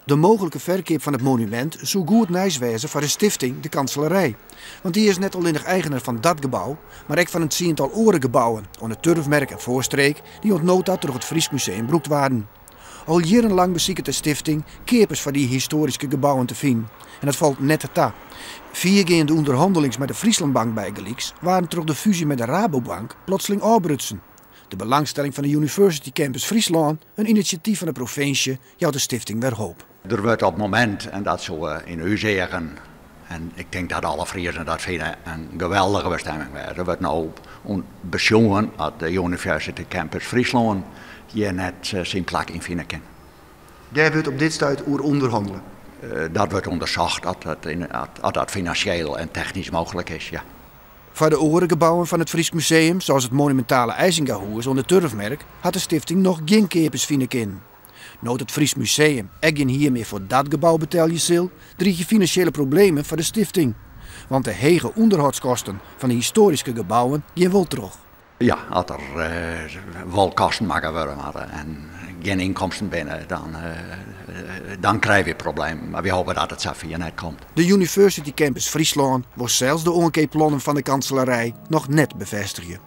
De mooglike ferkeap fan it monumint soe goed nijs wêze foar de stifting De Kanselarij. Want dy is net allinnich eigener fan dat gebou, mar ek fan in tsiental oare gebouwen oan de Turfmerk en Foarstreek dy't oant no ta troch it Frysk Museum brûkt waarden. Al jierrenlang besiket de stifting keapers foar dy histoaryske gebouwen te finen en dat falt net ta. Fiergeande ûnderhannelings mei de Friesland Bank bygelyks waarden troch de fúzje mei de Rabobank plotseling ôfbrutsen. De belangstelling fan de University Campus Fryslân, in inisjatyf fan de provinsje, jout de stifting wer hoop. Der wurdt op it momint, en dat soe yn ús eagen, en ik tink dat alle Friezen dat fine, in geweldige bestemming wêze. Der wurdt no besjoen at de University Campus Fryslân hjir net syn plak yn fine kin. Dêr wurdt op dit stuit oer ûnderhannele? Dat wurdt ûndersocht at dat finansjeel en technysk mooglik is, ja. Foar de oare gebouwen fan it Frysk Museum, sa as it monumintale Eysingahûs oan de Turfmerk, hat de stifting noch gjin keapers fine kinnen. No't it Frysk Museum ek gjin hier mear foar dat gebou betelje sil, driigje finansjele problemen foar de stifting. Want de hege ûnderhâldskosten fan de histoaryske gebouwen gean wol troch. Ja, as der wol kosten makke wurde moatte en gjin ynkomsten binne, dan, dan krije wy problemen. Mar wy hoopje dat it safier net komt. De University Campus Fryslân wol sels de oankeapplannen fan de Kanselarij noch net befêstigje.